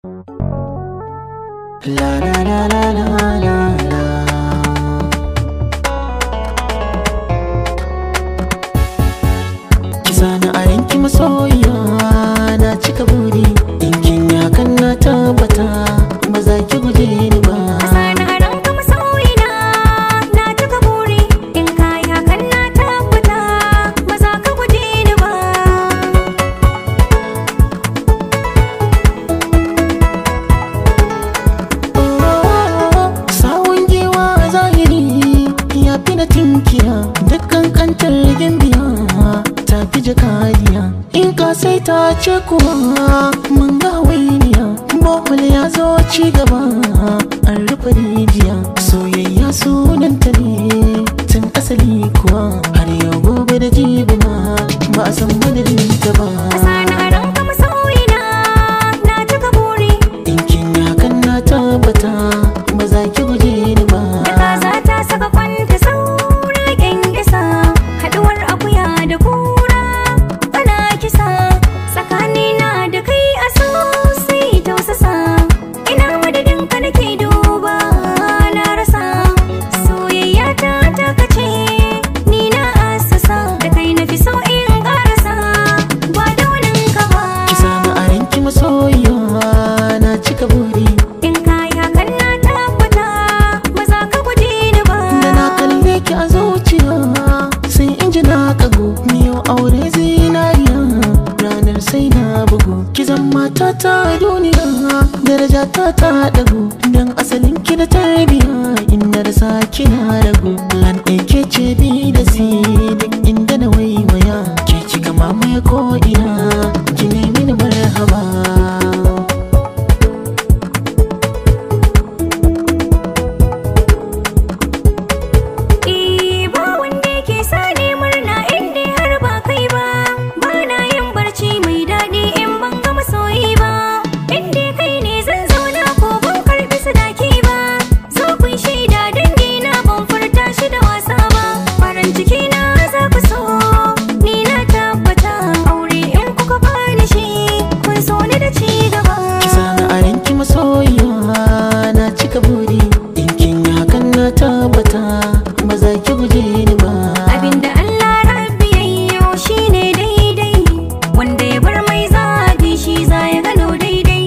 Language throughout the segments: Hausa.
La la la la la la la. Ki sani a ranki masoyiya, na cika buri. In kin yi hakan na tabbata ba za ki guje ni ba. Ka sani a ranka masoyina, na cika buri. In ka yi hakan na tabbata ba za ka guje ni ba. Sawun giwa a zahiri ya fi na tinkiya, dukkan kantar gimbiya ta fi jakadiya. In ka sai ta ce kuwa mun ga wainiya, bohol ya zo ci gaba an rufe rijiya. Soyayya sunanta ne tun asali kuwa, har yau gobe da jibi ma ba a san madadinta ba. Ka sani a ranka masoyina, na cika buri. In kin yi hakan na tabbata ba za ki guje ni ba. Da kaza ta saka kwanta saura kyankyasa, haɗuwar akuya da kura ana kisa. Tsakanina da kai a so sai tausasa, ina madadin ka nake duba na rasa. Soyayya ta takace ni na asasa, da kai na fi so in karasa ba da waninka ba. Ki sani a ranki masoyiya, na cika buri. In ka yi hakan na tabbata ba za ka guje ni ba. Da na kalle ki a zuciya sai in ji na kago, miyo aure zinariya ranar sai na bugu. Ki zan mata ta duniya, daraja ta ta dagu, dan asalin ki da tarbiya in na rasa ki na ragu. Plan A ke ce B da C duk inda na waiwaya, ke kika mamaye ko ina ki nemi ni marhaba. Eh, ba wanda yake sani murna in dai har ba kai ba. Ba na yin barci mai daɗi in ban ga masoyi ba. In dai kai ne zan zauna ko ban karɓi sadaki ba. Zo kun shaida dangi na ban furta shi da wasa ba. Farin ciki na za ku so, ni na tabbata. Aure in kuka bani shi, kun so ni da ci gaba. Ki sani a ranki masoyiya, na cika buri. In kin yi hakan na tabbata ba za ki guje ni ba. Abinda Allah Rabbi yayyo shine daidai, wanda ya bar mai zagi shi za ya gano daidai.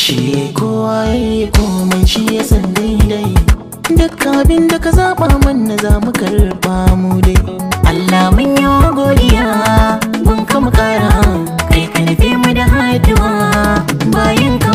Shi kowa ya yi komai shi ya san daidai, duk abin da ka zaɓa mana za mu karɓa mu dai. Allah mun yi godiya gun ka mu ƙara, kai ka nufe mu da haɗuwa bayan ka.